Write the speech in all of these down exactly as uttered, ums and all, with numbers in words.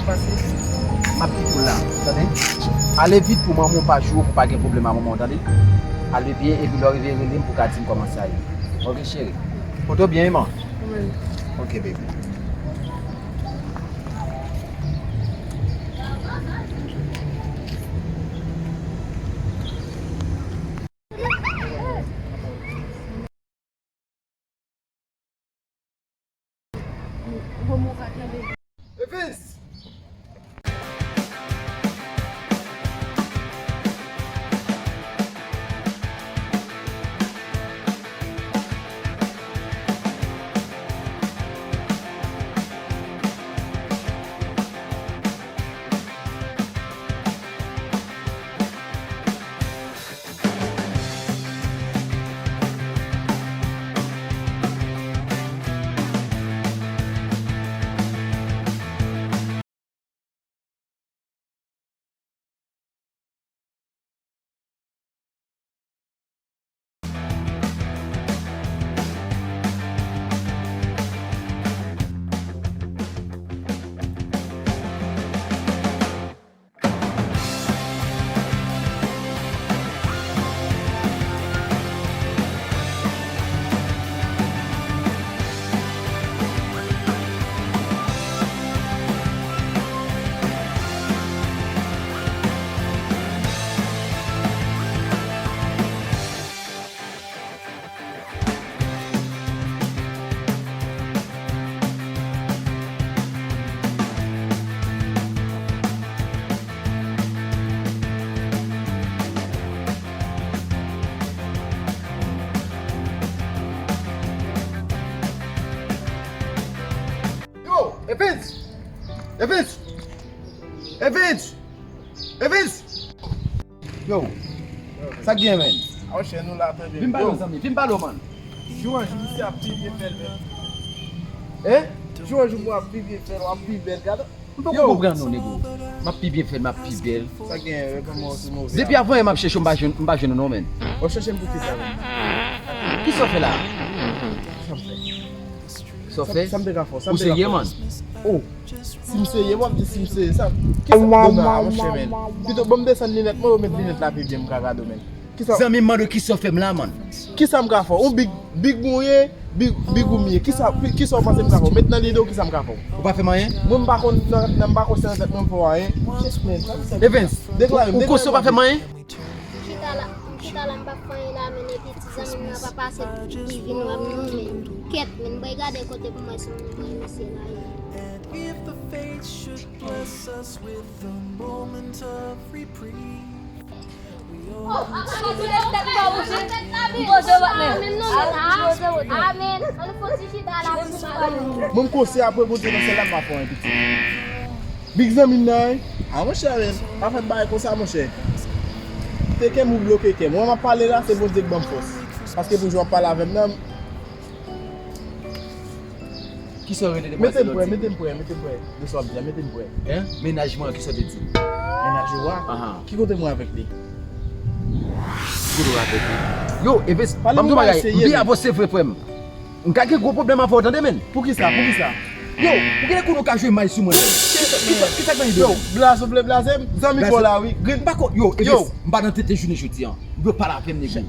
Pase. M ap kite w la, tande? Ale vit pou manman w pa joure w, pou pa gen pwoblèm a manman w, tande? Ale byen, epi lè w rive rele m pou w ka di m kòman sa ye. Oke, cheri? Kote w byen, man? Wi. Oke, baby. Evens! Yo, Evens! Evens! Evens! Evens! Yo, sa k gen, menn? A, monchè, nou la, tande. Vin pale w, zanmi, vin pale w, man. Jou an jou, misye ap pi byen fè l, menn. Hein? Jou an jou, mwen ap pi byen fè l, w ap pi bèl, gade. M poko konprann non, nego. M ap pi byen fè l, m ap pi bèl. Sa k gen, kòman se move? Depi avan yè m ap chèche w, m pa jwenn, m pa jwenn ou non, menn. W ap chèche m pou ki sa, menn? Kisa w fè la? Sa m fè? Sa w fè? Sa m te ka fè w? Ou serye, man? Oh, si m serye, w ap di si m serye. Sa, kisa m fè w, monchè, menn? Pito, ban m desann linèt mwen, ou met linèt la pi byen, m ka gade w, menn. Kisa? Zanmi m mande w kisa w fè m la, man. Kisa m ka fè w? Ou big, big mwen ye, big, big ou m ye. Kisa, kisa w panse m ka fè w? Met nan lide w kisa m ka fè w. Ou pa fè m anyen? Mwen m pa konn nan, nan m pa konn se nan tèt mwen m fè w anyen. Shit, man. Evens, deklare m, ou konsyan w pa fè m anyen? M chita la, m chita la, m pa fè anyen la, men epi ti zanmi m nan pa pase, li vin wè m non, men kèt, men m bay gade kote pou mwen si m wè misye la ye. And if the fates should bless us with a moment of reprieve. Mwen m konseye apre Bondye nan syèl la m pa fè anyen piti. Big zanmi m nan, wi. A, monchè, men, pa fè m bagay konsa, monchè. Teke m ou bloke kè m. Wè m ap pale la, se Bondye k ban m fòs. Paske pou jan w ap pale avè m nan, Kisa w rele depi se lòt di? Mete m prè, mete m prè, mete m prè. De sa w ap di a, mete m prè. Hein? Mennaj mwen an, kisa w te di? Mennaj ou a? Ahan. Ki kote mwen avèk li? Ki kote w avèk li? Yo, Evens, ban m di w bagay, m byen avanse vre, frè m. M ka gen gwo pwoblèm avè w, tande, menn. Poukisa? Poukisa? Yo, ou genlè konnen w ka jwe may sou mwen, menn. Kisa, kisa k nan ide w? Yo, blaze, w vle blaze m? Zanmi pa w la, wi. Grenn pa ko-, yo, Evens, m pa nan tete jounen jodi a. Ou dwe pale avè m, nego.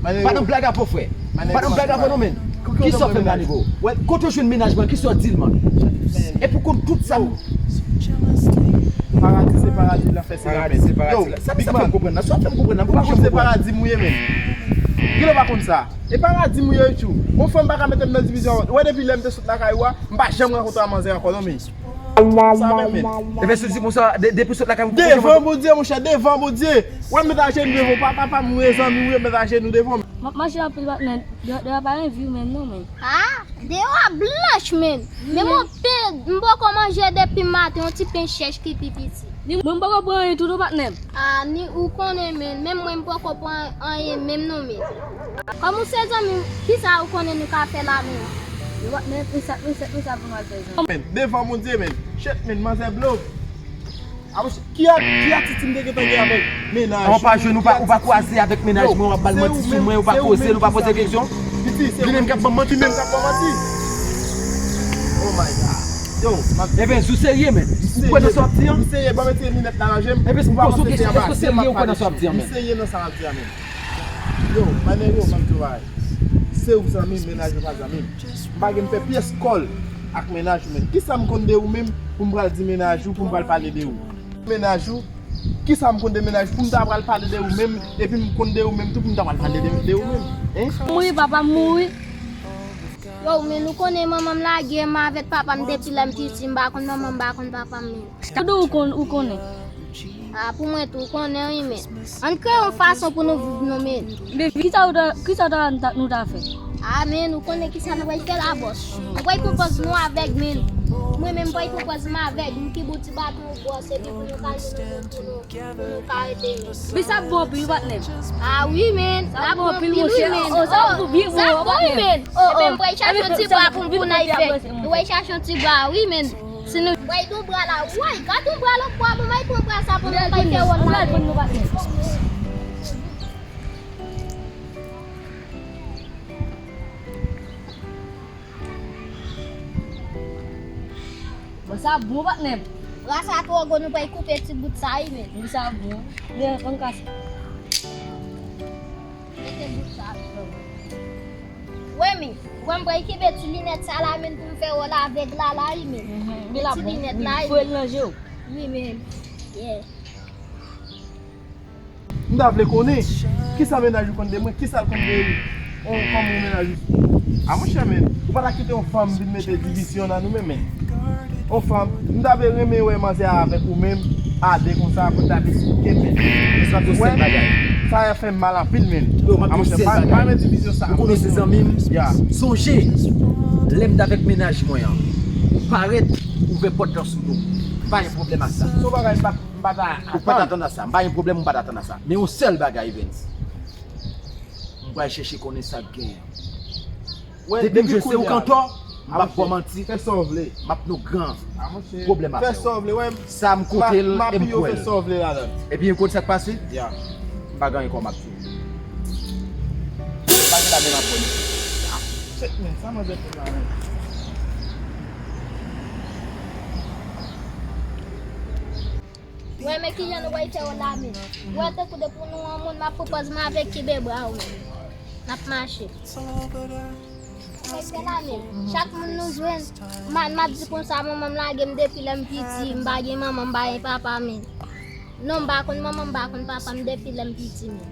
Pa nan blag avè w, frè. Pa nan blag avè w non, menn. Kisa w fè m la, nego? Kote w jwenn mennaj mwen? Kisa w di l, man? Epi w konn tout sa m. Paradi se paradi, lanfè se lanfè. Sa, sa fè m konprann la. Sa w fè m konprann la. Ou pa konn se paradi m ou ye, menn. Kilè w pa konn sa? E paradi m ou ye, tchou. Yon fanm pa ka mete m nan divizyon. Ou wè depi lè m te sot lakay ou a, m pa janm rankontre a manzè ankò non, men. Sa menm, men. Depi sot lakay ou, devan Bondye, monchè, devan Bondye. Wè m met ajenou devan w, pa papa m ou ye, zanmi m ou ye, met ajenou devan m. M ap mache anpil patnè, deyò pa gen vi menm non, men. Ah, deyò a blanch, men. Men mon pè, m poko manje depi maten, yon ti pen chèch ki pi piti. Ni mwen m poko pran anyen tou non, patnè. Ah, ni ou konnen, men, menm mwen m poko pran anyen menm non, men. Kòm ou se zanmi m, kisa ou konnen nou ka fè la menm? Yo, patnè, men sa, men sa, men sa pou nou al fè, zanmi. Men, devan Bondye, men. Shit, men, manzè blow. Ah, ki a-, ki atitid m te gentan gen avèk mennaj ou? Ou pa jwenn, ou pa, ou pa kwaze avèk mennaj mwen, w ap ba l manti sou mwen, ou pa koze l, ou pa poze kesyon. Li menm k ap ban m manti. Li menm k ap ban m manti. Oh my God. Yo, m ap di. Evens, ou serye, men? Ou kwè nan sa w ap di an? M serye, ban m retire linèt la nan je m. Evens, m poze w kesyon, èske w serye, ou kwè nan sa w ap di an, men? M serye nan sa m ap di an, men. Yo, my nigga, yo, m ap di w bagay. Se ou zanmi m, mennaj ou pa zanmi m. M pa gen fè pyès kòl ak mennaj ou, men. Kisa m konn de ou menm pou m pral di mennaj ou, pou m pral pale de ou? Mennaj ou, kisa m konn de mennaj pou m ta pral pale de ou menm, epi m konn de ou menm tou pou m ta pral pale de, de ou menm? Hein? Mouri, papa m mouri. Yo, men nou konnen manman m lage m avèk papa m depi lè m piti, m pa konn manman m, m pa konn papa m menm. Tou ou konn, ou konnen. A, pou mwen tou, ou konnen, wi, men. Ann kreye yon fason pou nou viv, nou, men. Men kisa ou ta, kisa ta, nou ta, nou ta fè? A, men, nou konnen kisa nou pral fè la, bòs. Nou pral pran pòz nou avèg, men. Mwen menm, m pral pran pòz m avèg. M ki bout ti baton, bòs, epi pou nou ka jwenn yon moun pou nou, pou nou ka rete, men. Men sa bon anpil, patnè. A wi, men. Sa bon anpil, monchè. Oh, sa bon, wi, men. Oh, oh. Epi m pral chache yon ti bwa pou, pou n al fè. M pral chache yon ti bwa, wi, men. Si nou bay yon bra la, woy, gad yon bra lòt bwa, bon, bay pran bra sa pou nou bay fè wòl la. Bon, sa bon, patnè. Bra sa twò gwo, nou pral koupe ti bout sa, wi, men. Wi, sa bon. Men, ann kase. Mete bout sa. Wè, men, wè, m pral kenbe ti linèt sa la, men, pou m fè wòl avèg la, la, wi, men. Mhm. Ti linèt la, wi. Foure l nan je w. Wi, men. Yeah. M ta vle konnen, kisa mennaj ou konn de mwen, kisa l konn de ou, ou kòm yon mennaj ou. A, monchè, men, ou pa ta kite yon fanm vin mete divizyon nan nou menm, men. Yon fanm, m ta vle renmen wè manzè a avèk ou menm, a de konsa, pou n ta vle esplike, men. Sa fè m mal anpil, men. Yo, m ap di w sèl bagay. Pa, pa met divizyon sa. Ou konnen se zanmi m. Ya. Sonje, lè m t avèk mennaj mwen an, ou parèt, ouvè pòt lan sou nou. Pa gen pwoblèm ak sa. Se yon bagay m pa, m pa ta atann. Ou pa t atann a sa. M pa gen pwoblèm, ou pa t atann a sa. Men yon sèl bagay, Evens. M pral chèche konnen sa k genyen. Depi m jwe se ou k antò, m p ap ba w manti. Fè sa w vle. M ap nan gran pwoblèm avè w. Fè sa w vle, wè. Sa m kote l e m kwè l. Epi ou konn sa k pase? M pa gen anyen kòm ap di w. M pa gen la menm ap pran. Ah, shit, man, sa manzè fè la, man. Wè, men kijan nou pral fè yo la, men. Wè, tankou depi nou an moun, m ap pran pòz m avèk kenbe bra w, men. N ap mache. Ou wè, se la, men. Chak moun nou jwenn, m a, m ap di konsa, manman m lage m depi lè m piti, m pa gen manman, m pa gen papa, men. Non, m pa konn manman, m pa konn papa m depi lè m piti, men.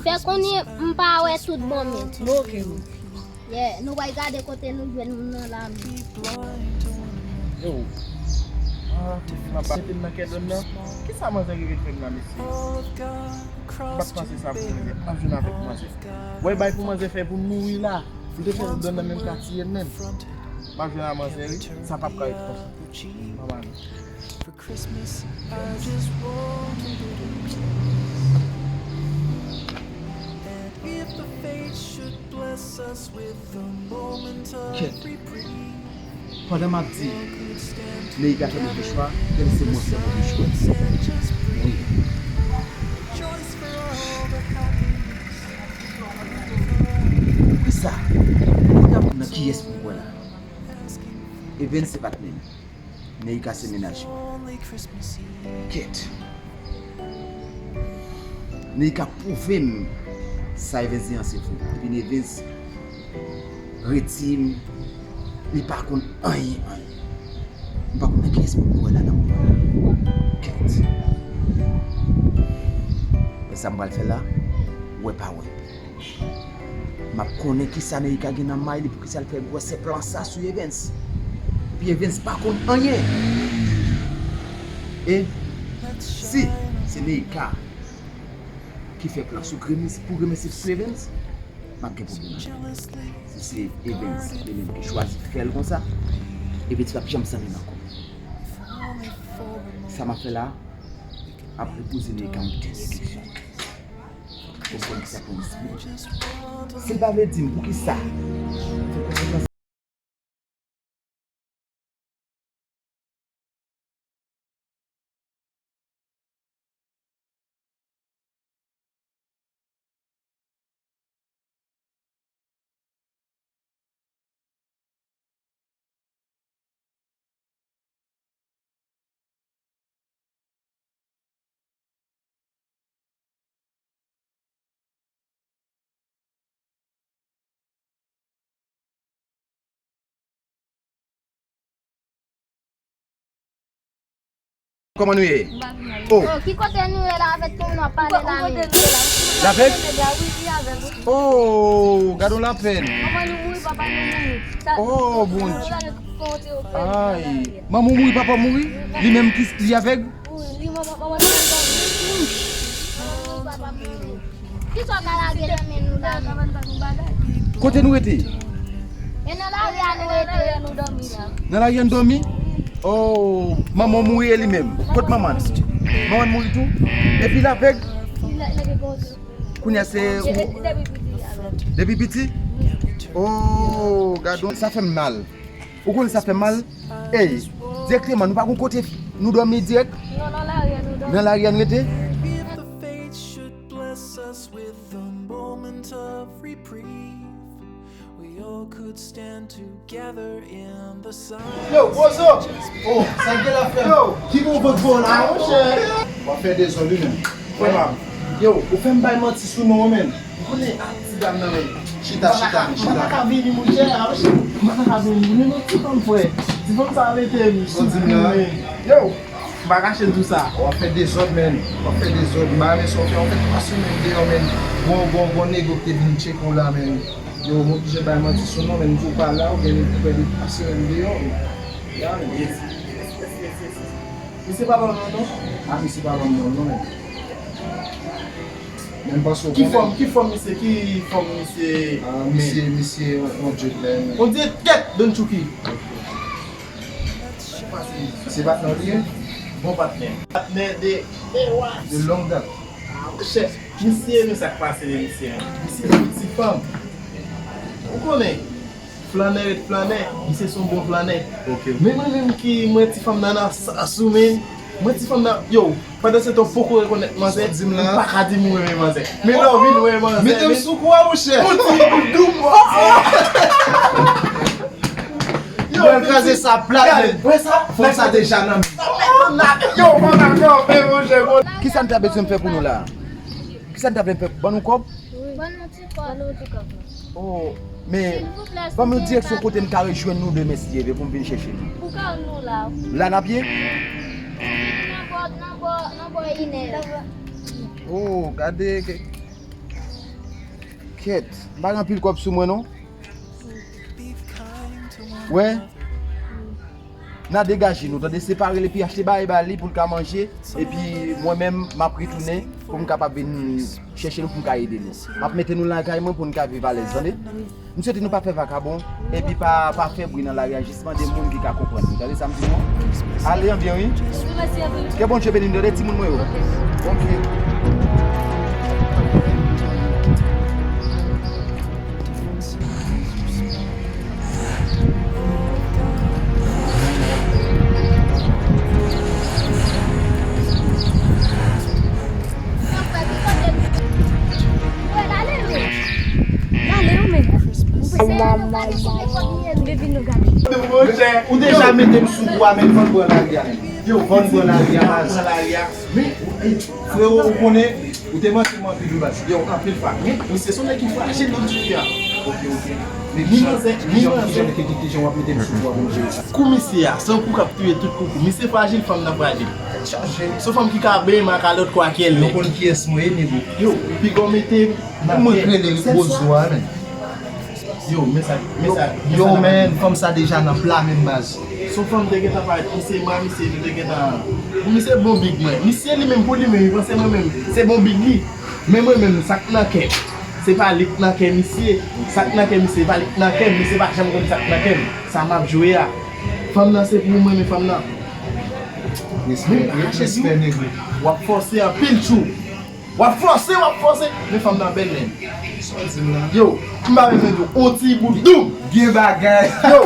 Fè konnen m pa wè tout bon, men. Ok, men. Yeah, nou pral gade kote nou jwenn moun nan la, men. Yo. Ah, m ap mete m nan kè dòn nan. Kisa manzè rive fè m la, mesye? M pa t panse sa pou manzè. M ap jwenn avèk manzè. Wè, bay pou manzè fè pou m mouri la. M te fè dòn nan menm katye menm. M ap jwenn a manzè, wi. Sa p ap ka ret konsa. Mama nou. Kèt. Pandan m ap di Neïka fè move chwa, gen se mwen fè move chwa. Wi. Poukisa? Mwen ap nan kiyès pou m kwè la? Evens se patnè m. Neïka se mennaj mwen. Kèt. Neïka pwouve m sa Evens di an se vre. Epi Evens redi m li pa konn anyen, anyen. M pa konn nan kiyès pou m kwè la nan moman la. Kèt. E sa m pral fè la, wè pa wè. M ap konnen kisa Neïka gen nan may li, poukisa l fè gwosè plan sa sou Evens. Epi Evens pa konn anyen. E si se Neïka ki fè plan sou Grimins, pou Grimins sou Evens, m ap gen pwoblèm avè l. Si se Evens li menm ki chwazi fè l konsa, Evens p ap janm sanble m ankò. Sa m ap fè la, ap repoze Neïka yon dènye kesyon. Ou konn sa pou m di. Si l pa vle di m poukisa. Kòman nou ye? Oh. Oh, ki kote nou ye la avèk moun w ap pale la menm? L avèg? Oh, gad on lapèn. Manman nou mouri, papa nou mouri. Oh, Bondye. Ay, manman w mouri, papa w mouri? Li menm ki li avèg? Wi, li manman, manman nou mouri. Papa nou mouri. Kisa w ka lage nan men nou la menm? Kote nou rete? E nan lari a nou rete. Nan lari a nou dòmi? Oh, manman w mouri e li menm. Kot manman l? Manman l mouri tou? Epi l avèg? Kounye a se ou? Depi piti? Oh, gad on, sa fè m mal. Ou konn sa fè m mal? Ey, dirèkteman, nou pa gon kote nou dòmi dirèk? Non, nan lari a nou dòmi. Nan lari a nou rete? If the fates should bless us with a moment of reprieve, we all could stand together in the sun. Yo, Bozo! Oh, sa gen la frè m? Yo, ki bon vant bon la, monchè? W ap fè dezòd wi menm. Frè m. Yo, ou fè m bay manti sou non, menm. Ou konnen ak ti dam nan, menm. Chita, chita, chita. M pa ta ka vini, monchè, a, monchè. M pa ta ka vini, men non, ti fanm frè. Ti fanm sa mete m sou kou, menm. Yo, m pa kache l tou sa. W ap fè dezòd, menm. W ap fè dezòd. M pa renmen sa w fè. W fè twa semèn deyò, menm. Gon, gon, gon nego ki te vin tcheke w la, menm. Yo, m oblije bay manti sou non, menm. M di w pa la, ou gen prè de twa semèn deyò, menm. Ya, menm. Misye pa ban m non, non. Ah, misye pa ban m non, non, menm. Menm panse w konnen. Ki fòm, ki fòm misye, ki fòm misye? Ah, misye, misye, on, on djèt la, menm. On djèt, kèt, Don Chucky. Se patnè w li ye? Bon patnè. Patnè de, de wa. De long dat. Ah, monchè, misye, men sa k pase de misye an. Misye se ti fanm. Ou konnen. Flannè ret flannè, misye se yon bon flannè. Ok. Men mwen menm ki mwen ti fanm nan nan sou men, mwen ti fanm nan, yo, pandan se tan w poko rekonèt manzè, m pa ka di m renmen manzè. Men lè w vin wè manzè, mete m sou kou a, monchè. Yon ti bout doum. Yo, mwen kraze sa plat, men wè sa, fanm sa deja nan men. Yo, mwen pa kanpe, monchè. Kisa n ta bezwen fè pou nou la? Kisa n ta vle fè? Ban nou kòb? Wi. Ban nou ti kòb. Ban nou ti kòb. Oh, men ban m yon direksyon kote m ka rejwenn nou demen si Dye vle pou m vin chèche nou. Pou kay nou la. La n ap ye? Nan bò, nan bò, nan bò inè. Oh, gade ke, kèt, m pa gen anpil kòb sou mwen non. Wè. N a degaje nou, tande, separe l epi achte bagay ba li pou l ka manje. Epi mwen menm, m ap retounen pou m kapab vin chèche nou pou m ka ede nou. M ap mete nou lakay mwen pou n ka viv alèz, tande. M swete nou pa fè vakabon, epi pa, pa fè bri nan lari a, jis mande moun ki ka konprann nou. Tande sa m di nou? Ale, anbyen, wi. Ke Bondye beni nou, tande, timoun mwen yo. Ok. Ou deja mete m sou kou a, men vann bò lari a. Yo, vann bò lari a, baz. Men, frero, ou konnen, ou te manke m anpil wi baz. Yo, anpil fwa. Men, misye se yon nèg ki frajil nan ti fi a. Ok, ok. Men ni manzè, ni manzè. Kijan, kijan w ap mete m sou kou a pou m jere sa? Kou misye a, se yon kou k ap touye tout koukou. Misye frajil, fanm nan frajil. Tèt chaje. Se yon fanm ki ka benyen mak a lòt kou a ki èl nèg. Yo konn kiyès mwen ye, nego. Yo, piga w mete m nan kè. Mwen rele Bozo a, men. Yo, men sa, men sa, men sa. Yo, men fanm sa deja nan pla menm baz. Se yon fanm te gentan parèt, misye, mwen, misye, nou te gentan. Misye bon big mwen. Misye li menm pou li menm, li panse mwen menm se bon big li. Men mwen menm, sa k nan kè m, se pa li k nan kè misye. Sa k nan kè misye, se pa li k nan kè m. Misye pa janm konn sa k nan kè m. Sa m ap jwe a. Fanm nan se pou mwen, men fanm nan. Respè, respè, nego. W ap fòse anpil tjou. W ap fòse, w ap fòse. Men fanm nan bèl, men. Sa w di m la? Yo, m pa bezwen di w, on ti bout doub. Gen bagay. Yo,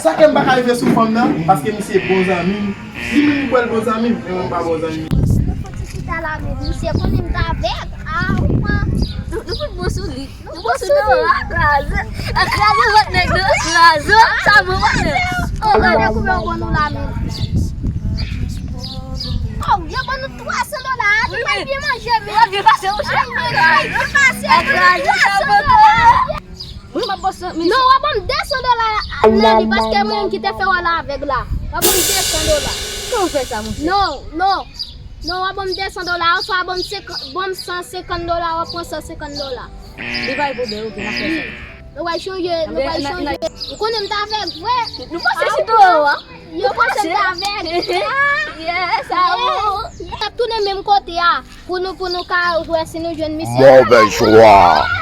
sa ke m pa ka rive sou fanm nan, paske misye bon zanmi m. Li menm li kwè l bon zanmi m, men mwen pa bon zanmi. Nou fouti chita la, men misye konnen m t avèg. Ah, ou pran. Nou, nou fout bon sou li. Nou bon sou Dora. Kraze. Kraze vant nèg la. Kraze. Sa bon, patnè. Oh, gade kouman yo ban nou la, men. Oh, yo ban nou twa san dola. Wi, wi. Byen manje, men. Byen pase, monchè. Ay, men, ay, byen pase. Kraze, sa bon. Wi, m ap bon sou, men. Non, w ap ban m de san dola nan li, paske mwen menm ki te fè w al avèg la. W ap ban m de san dola. Kòman w fè sa, monchè? Non, non. Non, w a ban m de san dola, oswa ban m, ban m san senkant dola, w a pran san senkant dola. Li pa gen pwoblèm, ok, n a fè sa. Nou pral chanje, nou pral chanje. Ou konnen m t avèg vre. Nou pase sou towo a. Yo panse m t avèg. Yes, awo. N ap tounen menm kote a pou nou, pou nou ka wè si nou jwenn misye. Move chwa.